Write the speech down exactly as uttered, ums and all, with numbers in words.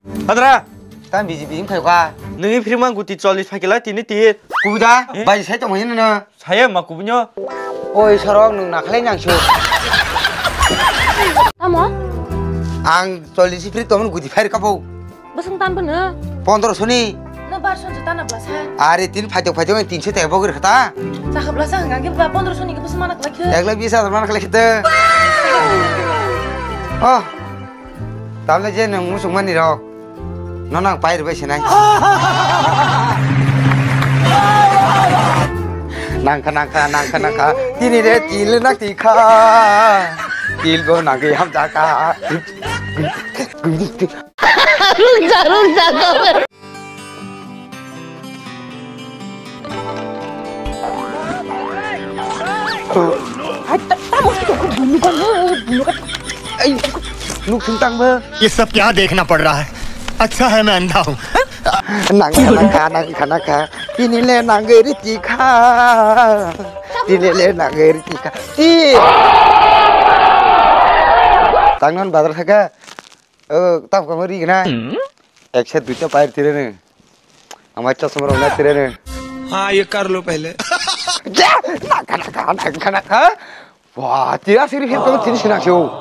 Hadra. Tam biji biji khai kha. Nungni phirma guti chollish phaikila tini tir. Kubuda, Eh? Bai sai tong hino no. Saya ma kubunyo. Oi sorok nung nakhale nang su. Tamo? Ang chollish phir tong guti phair kapo. Bwswng tan bono? Pondro soni. No bar son jeta na blasa. Are tin phaito phaito tin se te bogir khata. Chakha blasa hanga ke ba pondro soni ke bwswng mana khlai khe. Ekla bis hajar mana khlai khata. Oh. Tamle je nung musung mani rok. No nang pai rbai senai. Nangkha nangkha nangkha nangkha. Tini re til nak tikha. Til bo nagi ham jaka. Rung ja rung ja. Hai, ta-, tamo sih aku bunuh kan, eh, bunuh kan. Ai, nuk sing tang ba. ये सब क्या देखना पड़ रहा है? अच्छा है मैं अंधा हूँ। Nang kana ka, nang kana ka. Tini le nang geri tikha. Tini le nang geri tikha. Ti. Tangnon bazar thaka. Oh, tam kamu ri gana. Ek set duita pair tire ne. Amai chosma rok na tire ne. हाँ, ये कर लो पहले। Ja, na kana ka, na kana ka. Wah, tira siri phir kamu tini sinang sio.